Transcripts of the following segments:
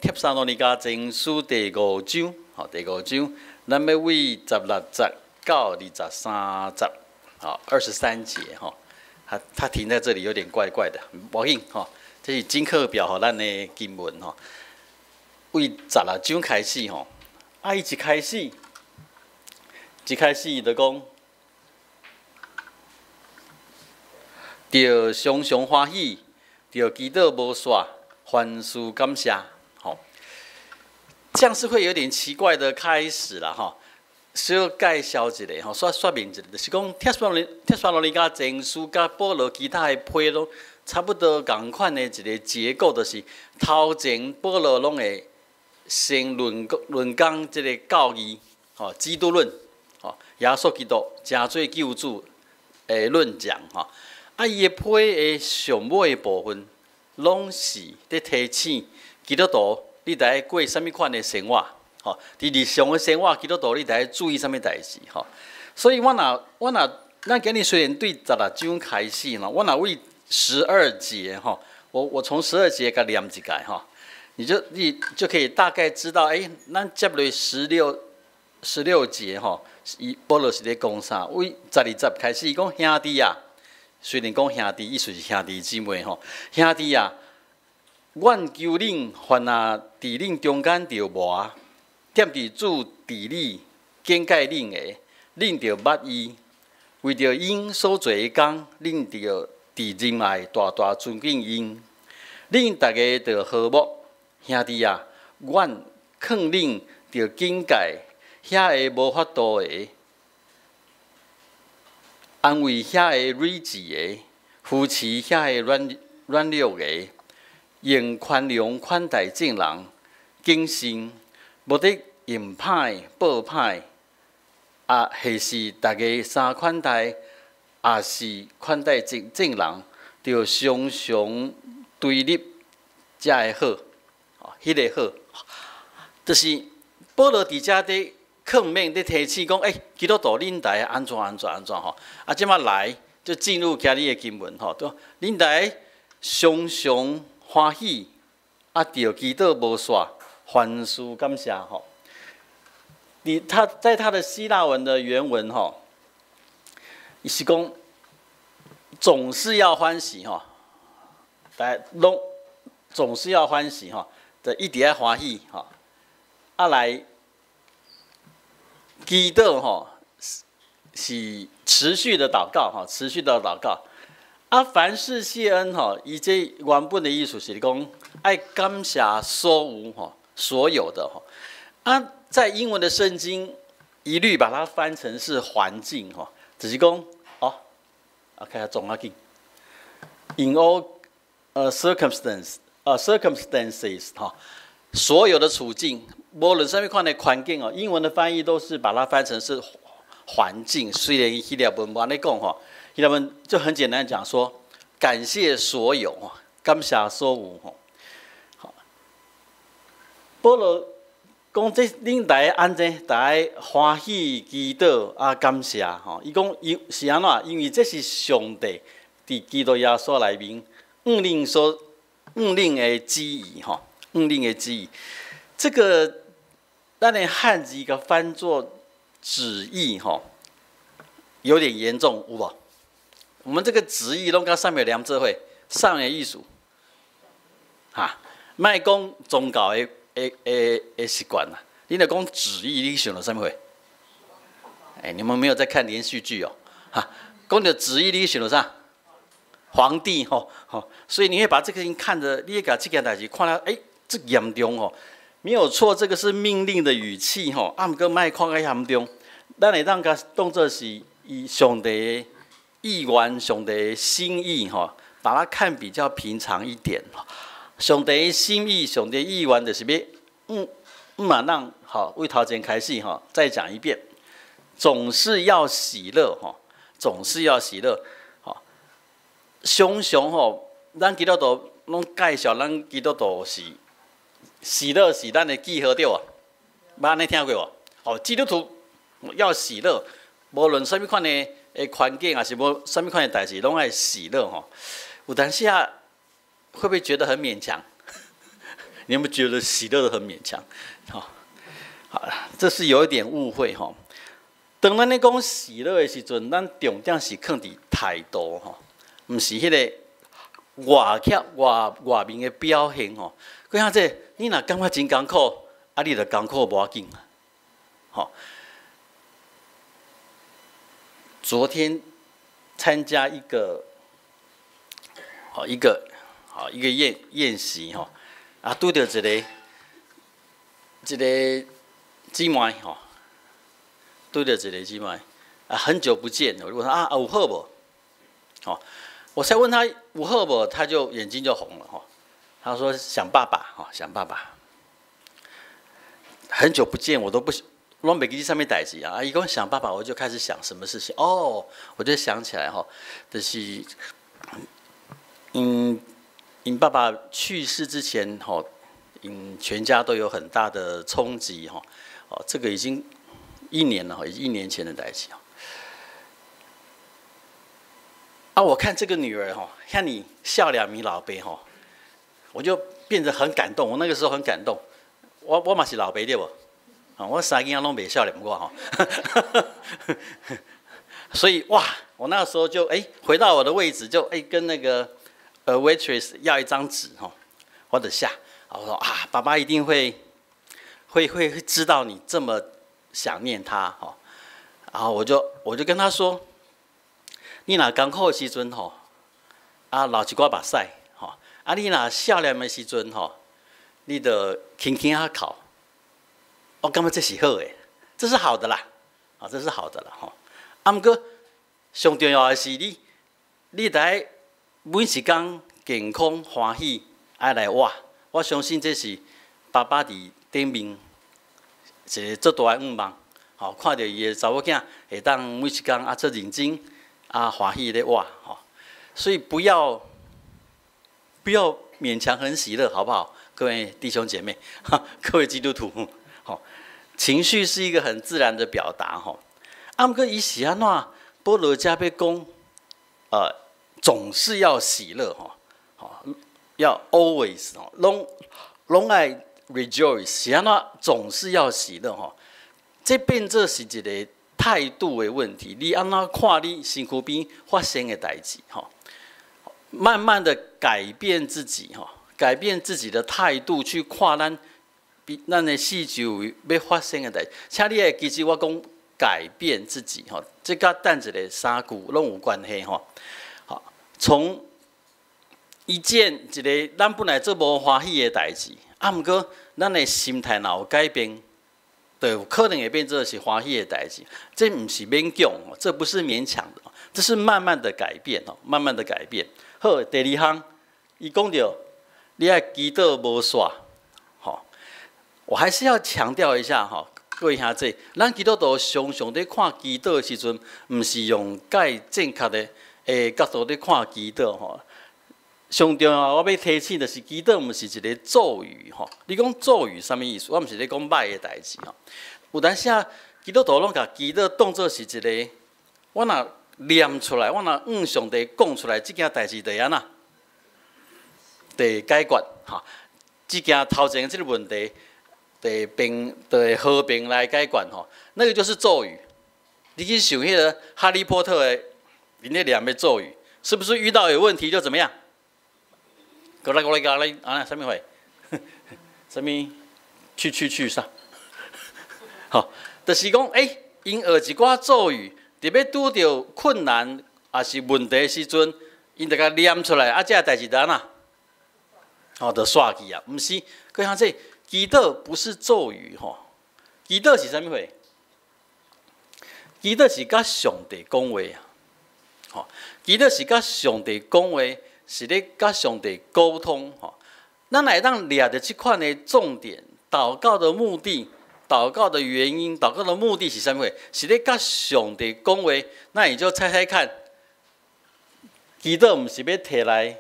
帖撒羅尼迦前書第五章，吼，第五章，咱欲對16節到23節，好，23節，吼，他停在這裡有點怪怪的，無緊，吼，這是真課表予咱的經文，吼，對16章開始，吼，啊，伊一開始伊就講，著常常歡喜，著祈禱無煞，凡事感謝，吼，這樣是會有點奇怪的開始啦，吼。小介紹一下，吼，說明一下，就是講帖撒羅尼迦前書佮保羅其他的批攏差不多仝款的一個結構，就是頭前保羅攏會先論講這個教義，吼，基督論，吼，耶穌基督成做救主的論講，吼。啊，伊的批的上尾的部分，攏是佇提醒基督徒，你著過啥物款的生活？吼，佇日常的生活，基督徒你著愛注意啥物代誌？吼，所以我若，咱今日雖然對十六章開始吼，我若對十二節吼，我從十二節共念一擺吼，你就可以大概知道，欸，咱接落16節吼，伊保羅是咧講啥？對12節開始，伊講兄弟啊，雖然講兄弟，意思是兄弟姊妹吼，兄弟啊，阮求恁凡若佇恁中間著無，踮佇主治理警戒恁的，恁著捌伊，為著𪜶所做的工，恁著佇仁愛大大尊敬𪜶。恁逐家著和睦，兄弟啊，阮勸恁著警戒遐个無法度的，安慰遐个睿智的，扶持遐个軟弱的，用寬容款待眾人，謹慎，無得用歹報歹，啊，或是逐家相款待，也是款待眾人，著常常對立才會好，彼個好，就是保羅佇遮佇勸勉、佇提醒講，欸，基督徒恁著愛按怎按怎按怎吼，啊，這馬來就進入今日的經文吼，對，恁著愛常常歡喜，啊，著祈禱無煞，凡事感謝吼。你他在他的希臘文的原文吼，伊是講總是要歡喜吼，來攏總是要歡喜吼，就一直愛歡喜吼，啊來祈禱吼是持續的禱告吼，持續的禱告。啊，凡事謝恩吼，伊這原本的意思是講愛感謝所有吼，所有的吼。啊，在英文的聖經一律把它翻成是環境吼，只是講哦，啊，看下總要緊。In all circumstances 哈，所有的處境，無論啥物款的環境哦，英文的翻譯都是把它翻成是環境。雖然希臘文無按呢講吼，希臘文就很簡單講說，感謝所有，感謝所有吼。好，保羅講這恁著愛按怎，著愛歡喜祈禱啊，感謝吼。伊講伊是按怎？因為這是上帝佇基督耶穌內面，向恁的旨意吼，向恁的旨意。這個咱的漢字共翻作旨意吼，有點嚴重，有無？我們這個旨意攏佮啥物連做伙？啥物意思？哈，莫講宗教的習慣啦。你若講旨意，你想著啥物貨？欸，你們沒有在看連續劇哦？哈，講著旨意，你想著啥？皇帝吼吼，所以你會把這個事情看得，你會共這件代誌看了，欸，這嚴重吼，沒有錯，這個是命令的語氣吼，啊，毋過莫看較嚴重，咱會當共當做是以上帝的意願、上帝的心意吼，把它看比較平常一點。上帝的心意、上帝意願就是欲，嘛咱好，對頭前開始吼，再講一遍，總是要喜樂吼，總是要喜樂，吼，常常吼，咱基督徒攏介紹咱基督徒是喜樂是咱的記號對無？捌按呢聽過無？哦，基督徒要喜樂，無論啥物款的環境，抑是無啥物款的代誌，攏愛喜樂吼。有當時啊，會不會覺得很勉強？你有沒有覺得喜樂得很勉強？好，好，這是有一點誤會吼。當咱咧講喜樂的時陣，咱重點是囥佇態度吼，毋是彼個外表外外面的表現吼。閣像這，你若感覺真艱苦，啊，你就艱苦無要緊吼。昨天參加一個，好一個，好一個宴席吼，啊，拄著一個姊妹吼。拄著一個姊妹，啊，很久不見，我就問他啊，有好無？吼，我才問他有好無，他就眼睛就紅了吼。他說想爸爸，吼，想爸爸。很久不見，我都不攏袂記啥物代誌啊！伊講想爸爸，我就開始想什麼事情哦，我就想起來吼，就是，𪜶爸爸去世之前吼，𪜶全家都有很大的衝擊吼，哦，這個已經一年了哈，一年前的代誌啊。啊，我看這個女兒哈，遐爾孝兩米老爸吼，我就變得很感動。我那個時候很感動，我嘛是老爸對無？啊，我三个囡仔攏袂孝念我吼，所以哇，我那個時候就哎回到我的位置，就哎跟那個waitress 要一張紙吼，我就寫，我說啊，爸爸一定會知道你這麼想念他吼，然後我就跟他說，你若艱苦的時陣吼，啊流一寡目屎吼，啊你若少年的時陣吼，你就輕輕仔哭。我感覺這是好的，這是好的啦，啊這是好的啦吼。啊毋過上重要的是你，你得每一工健康歡喜愛來活。我相信這是爸爸佇頂面一個足大的願望，吼，看著伊的查某囝會當每一工啊足認真啊歡喜咧活，吼，所以不要勉強很喜樂，好不好？各位弟兄姐妹，哈，各位基督徒，吼，情緒是一個很自然的表達，吼。啊，毋過伊是按怎？保羅遮欲講，總是要喜樂，吼，吼，要 always 哦，攏攏愛 rejoice，是按怎？總是要喜樂，吼。這變做是一個態度的問題。你按怎看你身軀邊發生的代誌，吼？慢慢的改變自己，吼，改變自己的態度去看咱比咱的四周圍欲發生的代誌。請你會記住我講改變自己，吼，這佮等一下三句攏有關係，吼。好，從一件一個咱本來做無歡喜的代誌，啊，毋過咱的心態若有改變，就有可能會變做是歡喜的代誌。這毋是勉強，這不是勉強的，這是慢慢的改變，哦，慢慢的改變。好，第二項，伊講著你愛祈禱無煞，吼，我還是要強調一下，吼，各位兄弟，咱基督徒常常佇看祈禱的時陣，毋是用蓋正確的角度佇看祈禱，吼。上重要，我欲提醒的是，祈禱毋是一個咒語，吼。你講咒語啥物意思？我毋是咧講歹的代誌，吼。有當時基督徒攏共祈禱當做是一個，我若念出來，我若向上帝講出來，這件代誌就會按怎？就會解決，吼。這件頭前這個問題，就會平，就會和平來解決，吼。那個就是咒語。你去想彼個哈利波特的，𪜶咧念的咒語，是不是遇到有問題就怎麼樣？過來過來過來，啊，啥物貨？啥物？去去去啥？吼，就是講，欸，𪜶學一寡咒語，佇欲拄著困難抑是問題的時陣，𪜶就共念出來，啊，這个代誌就按怎？哦，就煞去啊！毋是，閣像這祈禱不是咒語吼，祈禱是啥物貨？祈禱是佮上帝講話啊！吼，祈禱是佮上帝講話，是咧佮上帝溝通吼。咱會當掠著這款的重點，禱告的目的、禱告的原因、禱告的目的是啥物貨？是咧佮上帝講話，那你就猜猜看，祈禱毋是欲提來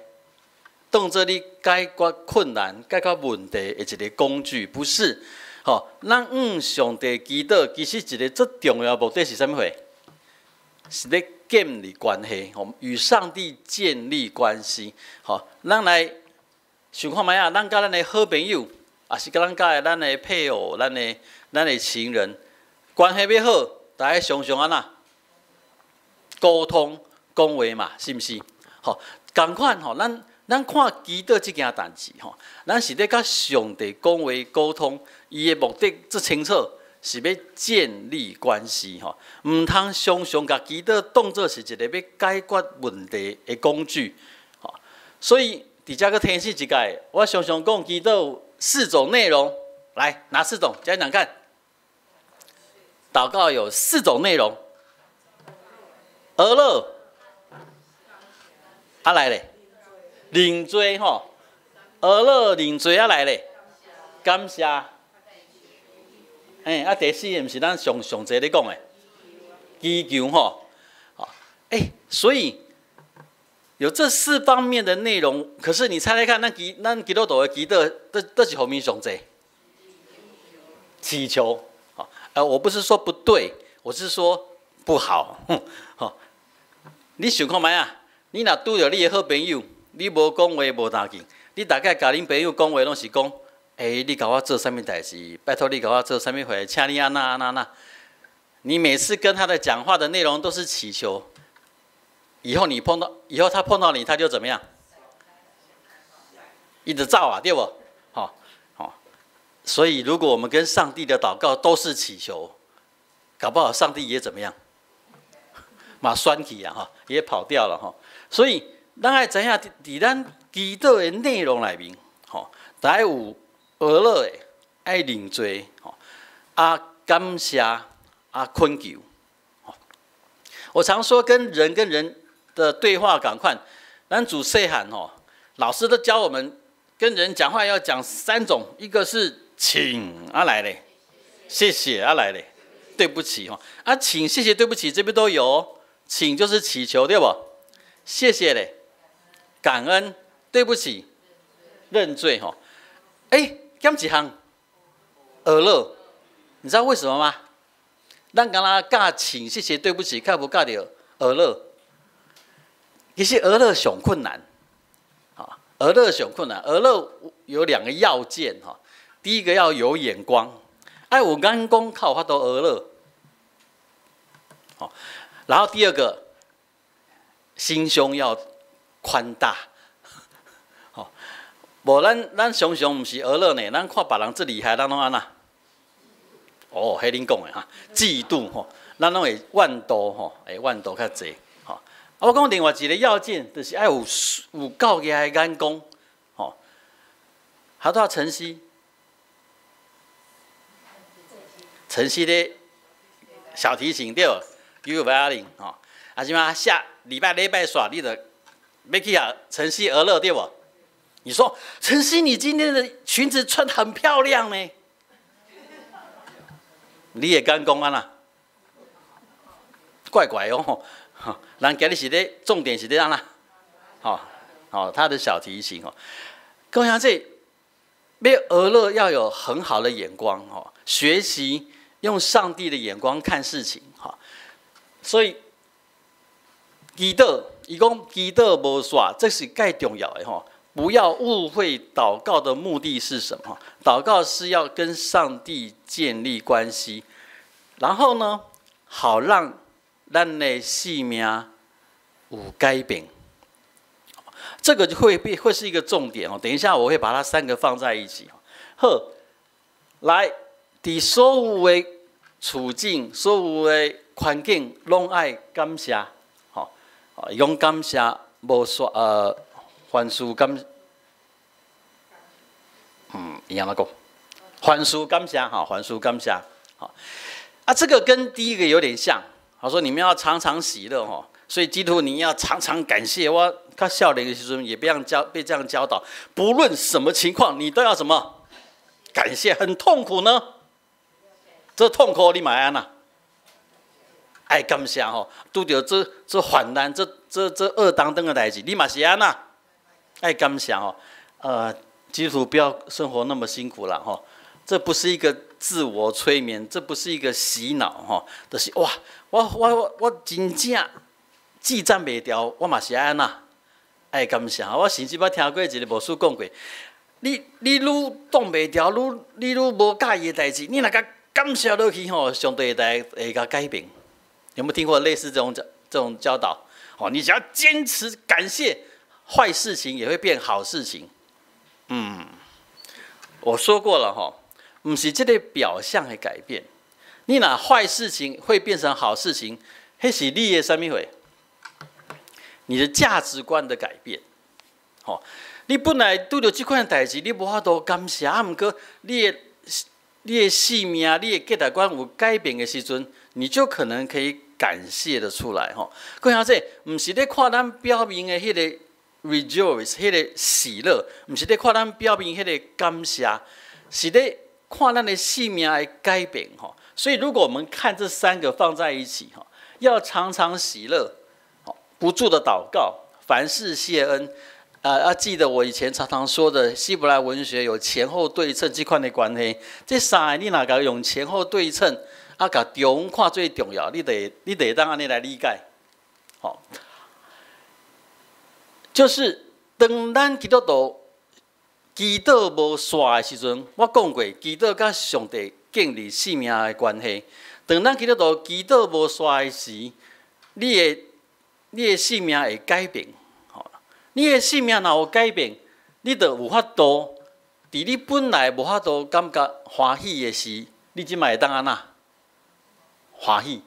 當做你解決困難、解決問題的一個工具，不是。吼，咱向上帝祈禱，其實一個最重要的目的是啥物貨？是咧建立關係，吼，與上帝建立關係。吼，咱來想看覓啊？咱佮咱的好朋友也是佮咱佮咱的配偶、咱的情人關係欲好，大家常常按怎溝通講話嘛，是毋是？吼，仝款吼，咱看祈禱這件代誌吼，咱是咧佮上帝講話溝通，伊的目的足清楚，是欲建立關係吼，毋通常常共祈禱當做是一个欲解決問題的工具，吼。所以佇遮閣提醒一擺，我常常講祈禱有四種內容，來哪四種？講講看。禱告有四種內容，學樂，啊來咧，認罪吼，學樂認罪啊來咧，感謝，欸，啊第四個毋是咱上上濟咧講的，祈求吼，欸，所以有這四方面的內容，可是你猜猜看，咱基督徒的祈禱，佗一方面上濟？祈求，我不是說不對，我是說不好，吼，你想看覓啊？你若拄著你的好朋友，你無講話無當緊，你大概共恁朋友講話攏是講，欸，你共我做啥物代誌？拜託你共我做啥物貨？請你按怎按怎按怎。你每次跟他的講話的內容都是祈求，以後他碰到你，他就怎麼樣？伊就走啊，對無？吼吼。所以如果我們跟上帝的禱告都是祈求，搞不好上帝也怎麼樣？嘛訕去啊，哈，也跑掉了哈。所以咱愛知影，佇咱祈禱的內容內面，吼，愛有學樂的，愛認罪，吼，啊感謝，啊懇求。我常說跟人跟人的對話，仝款，咱自細漢吼，老師都教我們跟人講話要講三種，一個是請啊來咧，謝謝啊來咧，對不起吼，啊請謝謝對不起這邊都有，請就是祈求對無？謝謝咧，感恩，對不起，認罪吼，欸，減一項，學樂，你知道為什麼嗎？咱敢若教請謝謝對不起，較無教著學樂。其實學樂上困難，啊，學樂上困難。學樂有兩個要件哈，第一個要有眼光，愛有眼光較有法度學樂。好，然後第二個，心胸要寬大。吼，無咱常常毋是學樂呢，咱看別人這厲害，咱攏按怎？哦，彼恁講的哈，嫉妒吼，咱攏會怨妒吼，會怨妒較濟。吼，啊，我講另外一個要件，就是愛有夠額的眼光，吼。還拄晨曦，晨曦的小提琴對，有維林吼。啊，這馬下禮拜禮拜煞，你就欲去共晨曦學樂對無？你說晨曦，你今天的裙子穿很漂亮呢。你會敢講按怎？怪怪哦，人今日是咧，重點是咧按怎？吼吼，他的小提琴哦，各位兄弟，欲學樂要有很好的眼光哦，學習用上帝的眼光看事情哈。所以祈禱，伊講祈禱無煞，這是蓋重要的吼。不要誤會禱告的目的是什麼？禱告是要跟上帝建立關係，然後呢，好讓咱的生命有改變。這個就會是一個重點哦。等一下我會把它三個放在一起。好，來，佇所有的處境、所有的環境，攏愛感謝。吼，用感謝無煞，凡事感，伊按怎講？凡事感謝，哈，凡事感謝，好。啊，這個跟第一個有點像。他說你們要常常喜樂，哈，所以基督徒你要常常感謝。我較少年的時陣也被這樣教導，不論什麼情況，你都要什麼感謝。很痛苦呢，這痛苦你嘛愛按怎？愛感謝吼，拄著這患難、這惡當當的代誌，你嘛是按怎？愛感謝吼，基督徒不要生活那麼辛苦了吼，這不是一個自我催眠，這不是一個洗腦吼，就是哇，我真正志戰袂牢，我嘛是愛按怎？愛感謝。我甚至捌聽過一個牧師講過，你愈擋袂牢，愈你愈無佮意的代誌，你若共感謝落去吼，上帝會共改變。有沒有聽過類似這種教導？哦，你只要堅持感謝，壞事情也會變好事情。我說過了吼，毋是這個表象的改變。你若壞事情會變成好事情，彼是你的啥物貨？你的價值觀的改變。吼，你本來拄著這款代誌，你無法度感謝，啊，毋過你的生命、你的價值觀有改變的時陣，你就可能可以感謝得出來。吼，閣下這毋是咧看咱表面的彼個 rejoice，彼個喜樂，毋是咧看咱表面彼個感謝，是咧看咱的生命的改變。吼，所以如果我們看這三個放在一起，吼，要常常喜樂，不住的禱告，凡事謝恩。要記得我以前常常說的，希伯來文學有前後對稱這款的關係。這三個你若共用前後對稱，啊，共中看最重要，你就會當按呢來理解。好，就是當咱基督徒祈禱無煞的時陣，我講過，祈禱佮上帝建立生命的關係。當咱基督徒祈禱無煞的時，你的生命會改變。你的生命若有改變，你就有法度，佇你本來無法度感覺歡喜的時，你這擺會當按怎歡喜？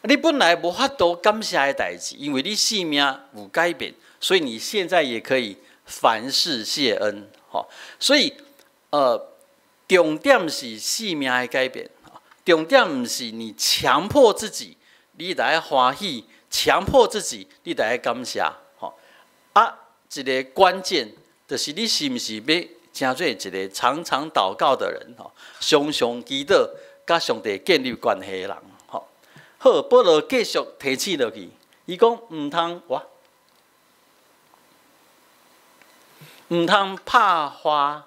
你本來無法度感謝的代誌，因為你生命有改變，所以你現在也可以凡事謝恩。吼，所以重點是生命的改變，重點毋是你強迫自己，你來歡喜，強迫自己，你來感謝。啊，一個關鍵就是你是毋是欲成做一個常常禱告的人，吼，常常祈禱，佮上帝建立關係的人，吼。好，保羅繼續提醒落去，伊講毋通哇，毋通拍壞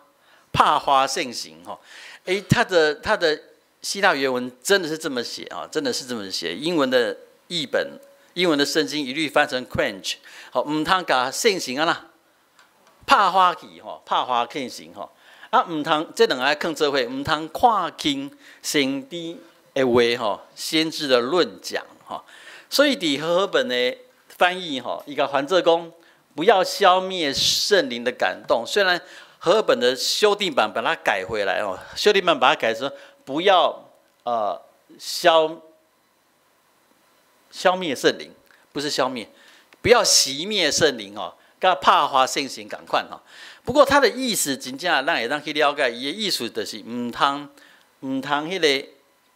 拍壞聖神，吼。欸，他的希臘原文真的是這麼寫啊，真的是這麼寫。英文的譯本，英文的聖經一律翻成 quench。好，毋通共聖神按怎拍壞去吼，拍壞聖神吼。啊，毋通這兩个囥做伙，毋通看輕先知的話吼，先知的論講吼。所以佇和合本的翻譯吼，伊共翻做講，不要消滅聖靈的感動。雖然和合本的修訂版把它改回來哦，修訂版把它改成不要消滅聖靈，不是消滅，不要熄滅聖靈哦，佮拍壞聖神仝款吼。不過他的意思真正咱會當去了解，伊的意思就是毋通彼个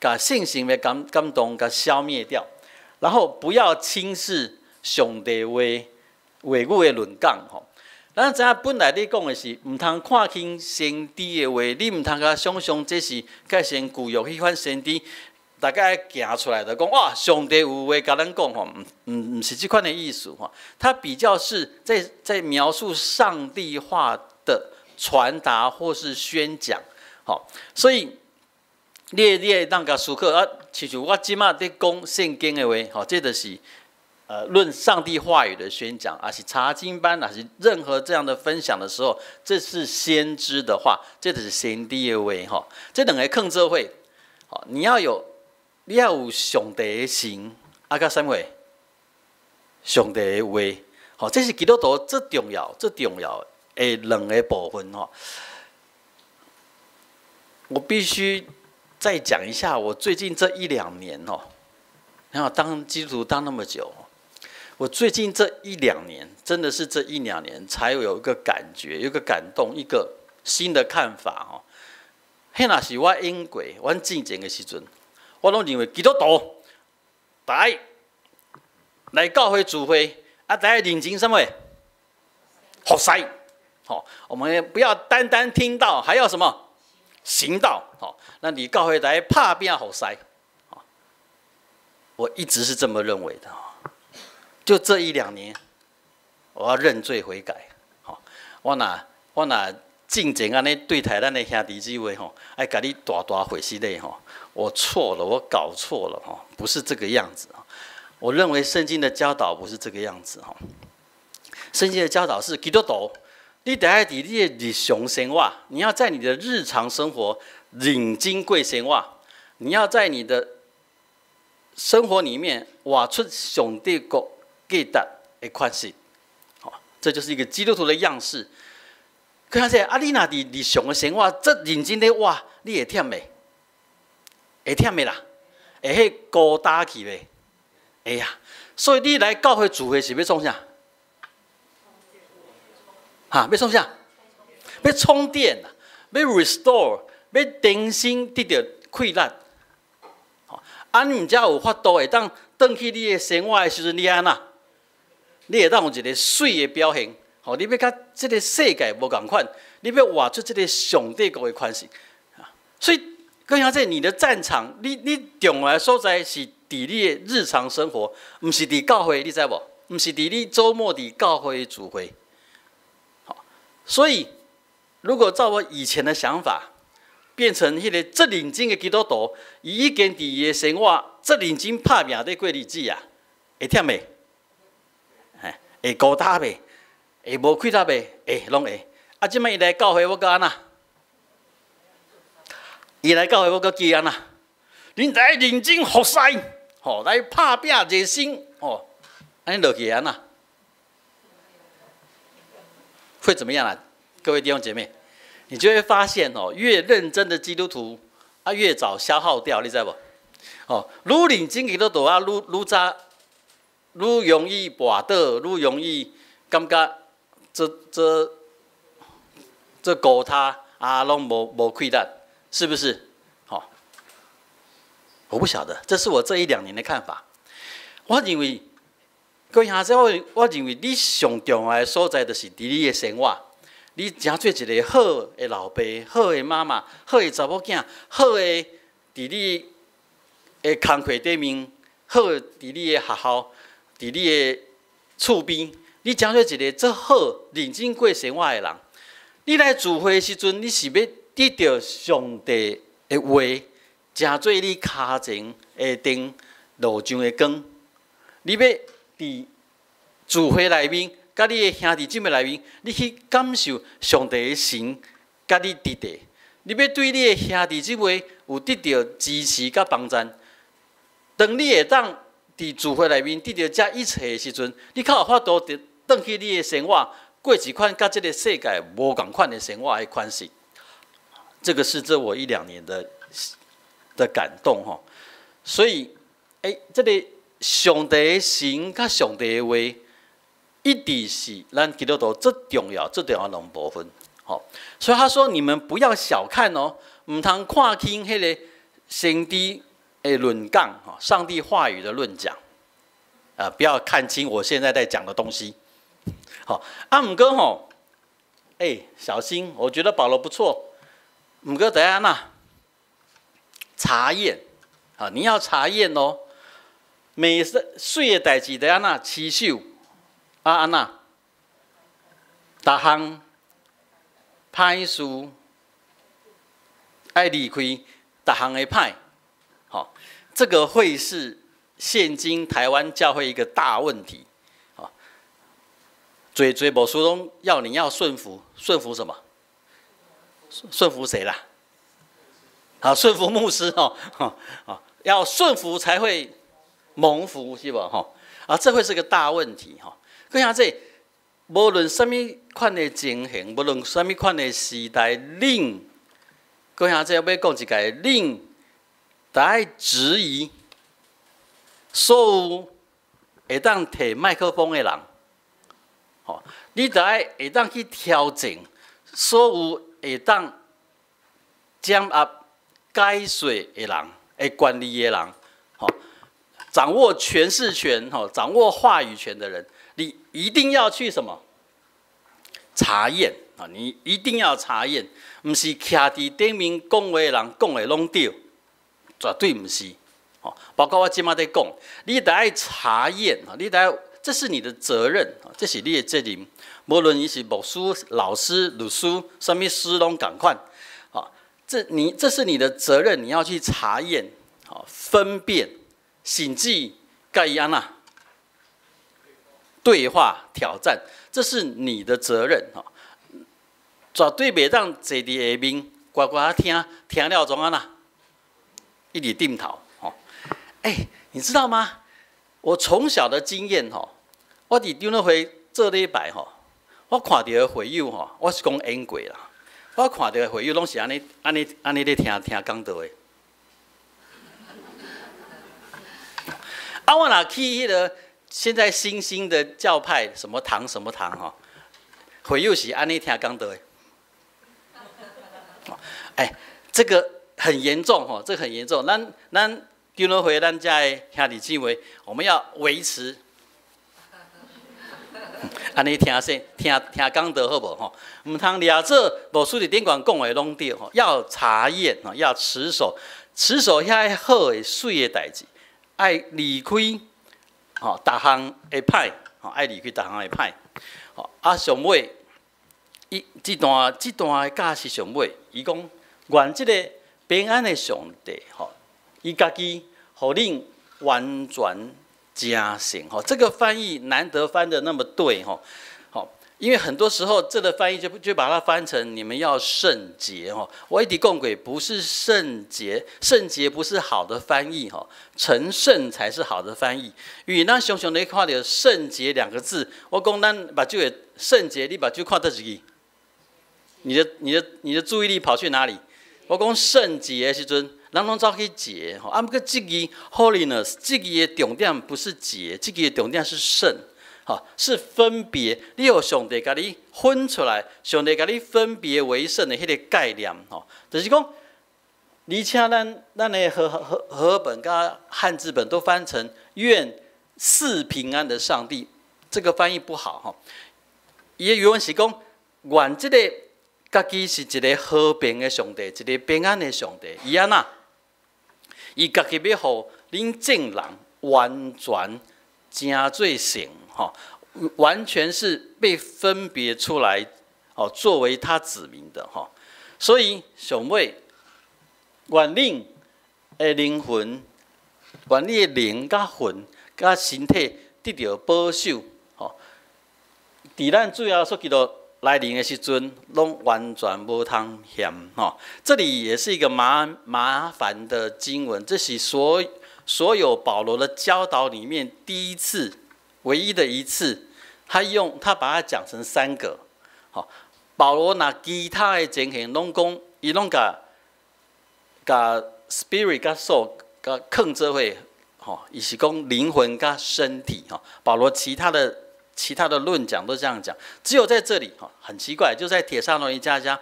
共聖神的感動共消滅掉，然後不要輕視上帝話語的論講吼。咱知影本來你講的是毋通看輕先知的話，你毋通共想象這是佮先舊約彼款先知，大家行出來就講哇，上帝有話共咱講吼，毋是這款的意思吼。他比較是在描述上帝話的傳達或是宣講，吼。所以你會當共思考啊，親像我這馬佇講聖經的話，吼，這就是論上帝話語的宣講，抑是查經班，抑是任何這樣的分享的時候，這是先知的話，這就是先知的話，吼。這兩個囥做伙，吼，你要有上帝的神，啊，佮啥物？上帝的話，吼，這是基督徒最重要、最重要的兩個部分，吼。我必須再講一下，我最近這一兩年，吼，然後當基督徒當那麼久。我最近這一兩年，真的是這一兩年才有一個感覺，有一個感動，一個新的看法哦。彼若是我英國，阮進前的時陣，我攏認為基督徒大家來教會聚會，啊，大家認真啥物？服侍，吼，我們不要單單聽道，還要什麼？行道，吼，咱佇教會來拍拚服侍，我一直是這麼認為的。就這一兩年，我要認罪悔改。吼，我若進前按呢對待咱的兄弟姊妹吼，愛共你大大回失禮吼，我錯了，我搞錯了吼，不是這個樣子。我認為聖經的教導不是這個樣子吼。聖經的教導是基督徒你得愛佇你的日常生活，你要在你的日常生活認真過生活，你要在你的生活裡面活出上帝國價值的款式，好，這就是一個基督徒的樣式。看下這啊，你若佇日常的生活這認真咧活，你會忝袂？會忝袂啦？會彼孤單去袂？會啊。所以你來教會聚會是欲創啥？哈，欲創啥？欲充電啊，欲 restore，欲重新得著氣力。啊，你才有法度會當轉去你的生活的時陣，你按怎？你會當有一个媠的表現，吼！你欲佮這个世界無仝款，你欲活出這个上帝國的款式。所以，閣兄這你的戰場，你重要的所在是佇你的日常生活，毋是佇教會，你知無？毋是佇你週末佇教會聚會。好，所以如果照我以前的想法，變成彼个足認真的基督徒，伊已經佇伊的生活足認真拍拚咧過日子啊，會忝袂？會孤單袂？會無氣力袂？會，攏會。啊，這擺伊來教會，我閣按怎？伊來教會，我閣記按怎？恁來認真服侍，吼，來拍拚熱心，吼，按呢落去按怎？會怎麼樣啊？各位弟兄姐妹，你就會發現哦，越認真的基督徒啊，越早消耗掉，你知無？哦，愈認真基督徒啊，愈愈早，愈容易跋倒，愈容易感覺這這這孤單啊，攏無無氣力，是不是？好，我不曉得，這是我這一兩年的看法。我認為，各位兄弟，我認為你上重要的所在，就是佇你的生活。你成做一个好的老爸、好的媽媽、好的查某囝、好的佇你的工課頂面，好佇你的學校、佇你的厝邊，你成做一个足好、認真過生活的人。你來聚會的時陣，你是欲得著上帝的話，成做你跤前的燈、路上的光。你欲佇聚會內面，佮你的兄弟姊妹內面，你去感受上帝的神佮你佇佇。你欲對你的兄弟姊妹有得著支持佮幫贊。當你會當佇聚會內面得著這一切的時陣，你較有法度佇轉去你的生活，過一款佮這个世界無仝款的生活的款式。這個是這我一兩年的感動吼。所以，欸，這个上帝的神佮上帝的話，一直是咱基督徒最重要、最重要兩部分。吼，所以他說：你們不要小看哦，毋通看輕彼个先知的論講，上帝話語的論講，啊，不要看輕我現在在講的東西。好，啊，毋過吼，欸，小心，我覺得保羅不錯。毋過得按怎查驗，啊，你要查驗哦。每媠的代誌得按怎持守，啊按怎，逐項歹事愛離開，逐項的歹，好，這個會是現今台灣教會一個大問題。好，濟濟牧師攏要你要順服，順服什麼？順服誰啦？好，順服牧師哦，要順服才會蒙福，是無？吼，啊，這會是個大問題吼。閣兄這，無論啥物款的情形，無論啥物款的時代，恁閣兄這欲講一個，恁著愛質疑所有會當提麥克風的人，吼，你著愛會當去挑戰所有會當掌握解說的人、會管理的人，吼，掌握詮釋權、吼，掌握話語權的人，你一定要去什麼查驗啊！你一定要查驗，毋是徛佇頂面講話的人講的攏對，絕對毋是。吼，包括我這馬佇講，你著愛查驗啊！你著愛，這是你的責任，這是你的責任。無論你是牧師、老師、律師，啥物師攏仝款，啊，這是你的責任，你要去查驗，好分辨，甚至共伊按怎對話挑戰，這是你的責任，哈。絕對袂當坐佇下面乖乖聽，聽了怎按呢？一直點頭，吼！欸，你知道嗎？我從小的經驗吼，我佇長老會做禮拜吼，我看著的會友吼，我是講演過啦。我看著的會友攏是按呢、按呢、按呢咧聽聽講道的。啊，我若去彼个現在新興的教派，什麼堂什麼堂吼，會友是按呢聽講道的。欸，這個很嚴重吼，這個很嚴重。咱咱長老會咱遮的兄弟姊妹，我們要維持。按呢聽說聽聽講道好無吼？毋通掠做牧師佇頂懸講的攏對吼，要查驗吼，要持守持守遐好的媠的代誌，愛離開吼逐項的歹吼，愛離開逐項的歹。吼啊，上尾伊這段這段的教示上尾，伊講願這個平安的上帝吼，伊家己予恁完全成聖吼，這個翻譯難得翻得那麼對吼，好，因為很多時候這個翻譯就把它翻成你們要聖潔吼。我一直講過，不是聖潔，聖潔不是好的翻譯吼，成聖才是好的翻譯。因為咱常常咧看著聖潔兩個字，我講咱目睭的聖潔，你目睭看佗一個？你的注意力跑去哪裡？我講聖潔的時陣，人攏走去潔吼，啊，毋過這字 holiness，這字的重點不是潔，這字的重點是聖，吼，是分別。你予上帝共你分出來，上帝共你分別為聖的彼个概念，吼，就是講，而且咱咱的和和和本佮漢字本都翻成願賜平安的上帝，這個翻譯不好，吼。伊的原文是講，願這個家己是一个和平的上帝，一个平安的上帝，伊按怎？伊家己欲予恁眾人完全成做聖，吼，完全是被分別出來，哦，作為他子民的，吼。所以上尾，願恁的靈魂，願你的靈佮魂佮身體得著保守，吼。佇咱主耶穌基督來臨的時陣，攏完全無通嫌吼。這裡也是一個麻麻煩的經文，這是所所有保羅的教導裡面第一次、唯一的一次，他用他把它講成三個。吼，保羅若其他的情形攏講，伊攏共共 spirit 佮 soul 共囥做伙，吼，伊是講靈魂佮身體吼。保羅其他的。其他的論講都這樣講，只有在這裡哈，很奇怪，就在帖撒羅尼迦家，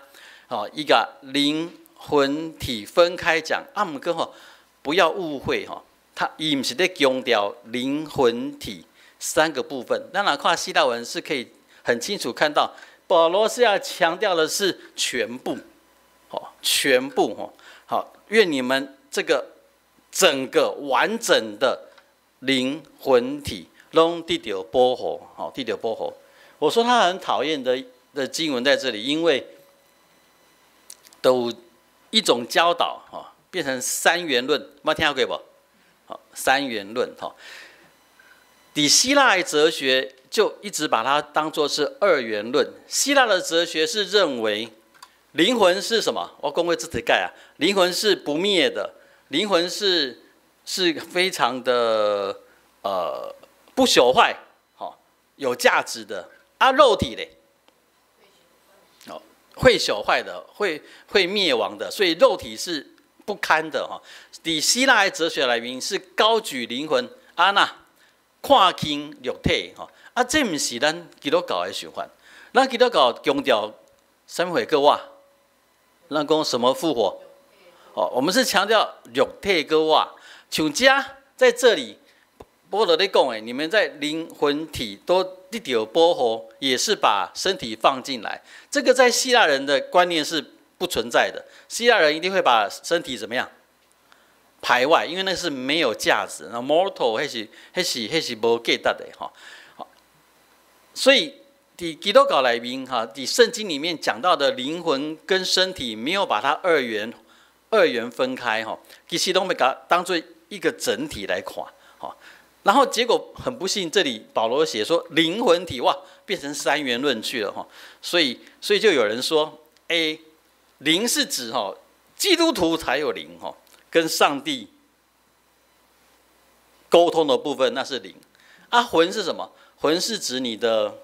哦，一個靈魂體分開講。啊，毋過吼，不要誤會哈，他伊毋是咧強調靈魂體三個部分。咱若看希臘文是可以很清楚看到，保羅是要強調的是全部，哦，全部吼，好，願你們這個整個完整的靈魂體攏得著保護，吼，得著保護。我說他很討厭的的經文在這裡，因為都一種教導，吼，變成三元論，捌聽過無？好，三元論，吼。佇希臘哲學就一直把它當作是二元論。希臘的哲學是認為靈魂是什麼？我講過這幾擺啊，靈魂是不滅的，靈魂是是非常的不朽壞，好，有價值的啊，肉體咧，哦，會朽壞的，會會滅亡的，所以肉體是不堪的哈。佇希臘哲學內面是高舉靈魂，啊那看輕肉體吼，啊，這毋是咱基督教的想法。咱基督教強調啥物貨閣活？咱講什麼復活？哦，我們是強調肉體閣活。像這在這裡，保羅咧講的，你們在靈魂體都得著保護，也是把身體放進來。這個在希臘人的觀念是不存在的。希臘人一定會把身體怎麼樣排外，因為那是沒有價值，那 mortal 彼是彼是彼是無價值的吼。所以佇基督教內面哈，佇聖經裡面講到的靈魂跟身體沒有把它二元二元分開吼，其實攏欲共當做一個整體來看吼。然後結果很不幸，這裡保羅寫說靈魂體哇變成三元論去了哈，所以所以就有人說，欸，靈是指吼，基督徒才有靈吼，跟上帝溝通的部分那是靈。啊，魂是什麼？魂是指你的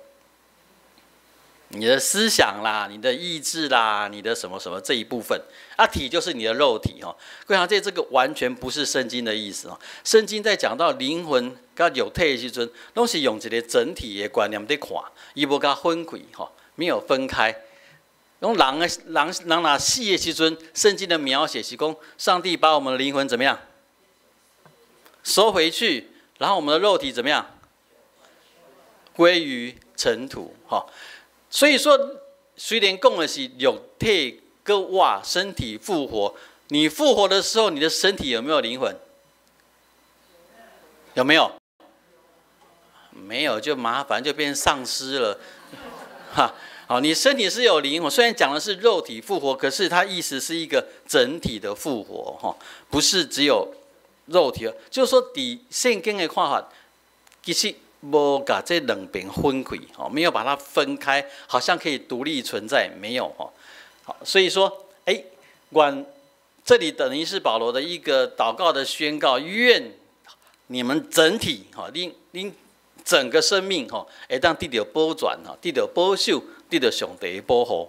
思想啦，你的意志啦，你的什麼什麼這一部分。啊，體就是你的肉體吼。各位這個完全不是聖經的意思哦。聖經在講到靈魂佮肉體的時陣，攏是用一個整體的觀念佇看，伊無共分開吼，沒有分開。用人的人人若死的時陣，聖經的描寫是講，上帝把我們的靈魂怎麼樣收回去，然後我們的肉體怎麼樣歸於塵土哈。所以說，雖然講的是肉體閣活，身體復活，你復活的時候，你的身體有沒有靈魂？有沒有？沒有就麻煩，就變喪屍了，哈。好，你身體是有靈魂，雖然講的是肉體復活，可是它意思是一個整體的復活，哈，不是只有肉體。就是說，佇聖經的看法，其實無共這兩邊分開，哦，沒有把它分開，好像可以獨立存在，沒有，哈。好，所以說，哎，管這裡等於是保羅的一個禱告的宣告，願你們整體，哈，恁整個生命，哈，會當得著保全，哈，得著保守，得著上帝的保護，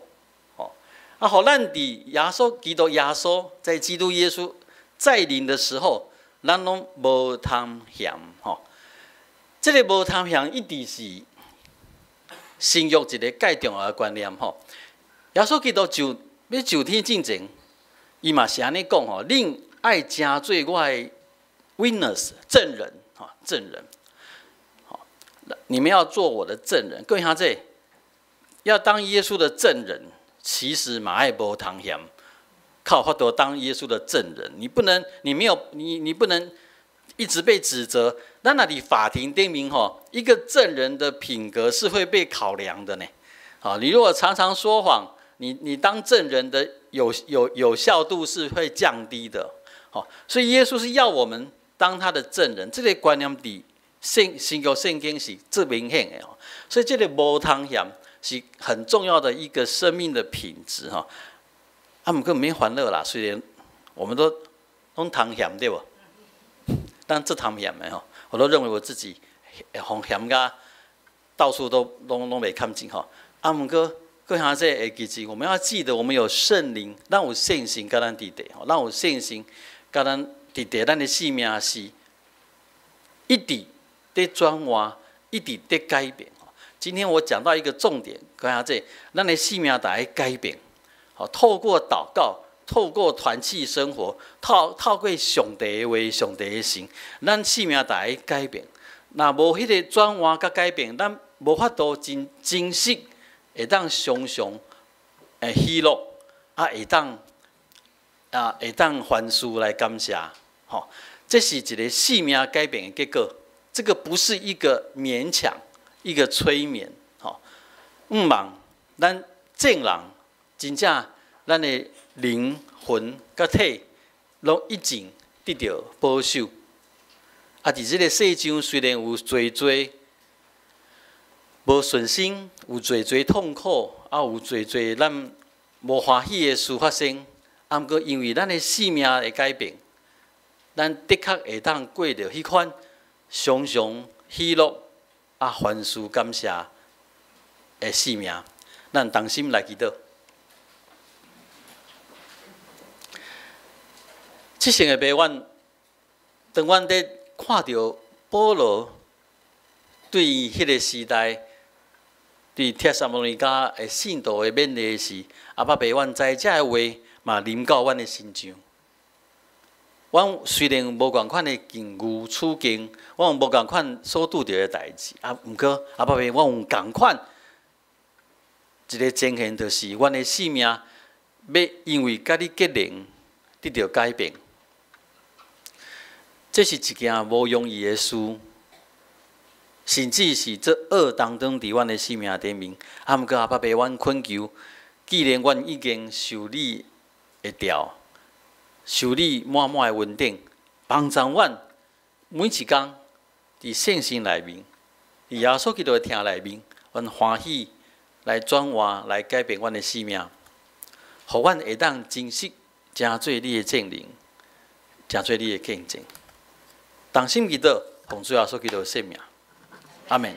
吼，啊，予咱佇耶穌基督耶穌在基督耶穌再臨的時候，咱攏無通嫌，吼。這個無通嫌一直是新約一個蓋重要的觀念，吼。耶穌基督就欲上天進前，伊嘛是按呢講，吼，恁愛成做我的 witness 證人，吼，證人，好，你們要做我的證人。各位兄弟，要當耶穌的證人，其實嘛愛無通嫌，較有法度當耶穌的證人。你不能，你沒有，你不能一直被指責。咱若佇法庭頂面吼，一個證人的品格是會被考量的呢。好，你如果常常說謊，你當證人的有效度是會降低的。好，所以耶穌是要我們當他的證人。這個觀念佇聖新約聖經是最明顯的哦。所以這個無通嫌是很重要的一個生命的品質哈。啊，毋過毋免煩惱啦，雖然我們都攏通嫌對無？但這通嫌的吼，我都認為我自己予嫌甲到處都攏袂堪盡吼。啊，毋過各兄弟會記住，我們要記得，我們有聖靈，咱有聖神佮咱佇底吼，咱有聖神佮咱佇底，咱的生命是一直佇轉換，一直佇改變。今天我講到一個重點，各位兄弟，咱的生命得改變，好，透過禱告，透過團契生活，透過上帝的話、上帝的神，咱生命得改變。若無彼個轉換佮改變，咱無法度真真實會當常常會喜樂，啊，會當凡事來感謝，吼，這是一個生命改變的結果。這個不是一個勉強，一個催眠，吼，毋茫咱眾人真正咱的靈魂佮體攏已經得著保守。啊，佇這個世上雖然有濟濟無順心，有濟濟痛苦，啊，有濟濟咱無歡喜的事發生，啊，毋過因為咱的生命的改變，咱的確會當過著彼款常常喜樂啊，凡事感謝的生命。咱同心來祈禱。七聖的父，阮當阮佇看著保羅對彼個時代，對帖撒羅尼迦的信徒的勉勵時，阿爸父，阮知這个話嘛臨到阮的身上。阮雖然無仝款的境遇處境，阮無仝款所拄著的代誌，啊，毋過阿爸父，阮有仝款一个呈現，就是阮的生命欲因為佮你結連得著改變。這是一件無容易的事，甚至是這惡當中佇阮的生命頂面。啊，毋過阿爸父，阮懇求，既然阮已經受你的召，受你滿滿的恩典，幫助阮每一工佇聖神內面，佇耶穌基督的疼內面，阮歡喜來轉換，來改變阮的生命。予阮會當珍惜，成做你的證人，成做你的見證。同心祈禱，奉主耶穌基督的聖名，阿門。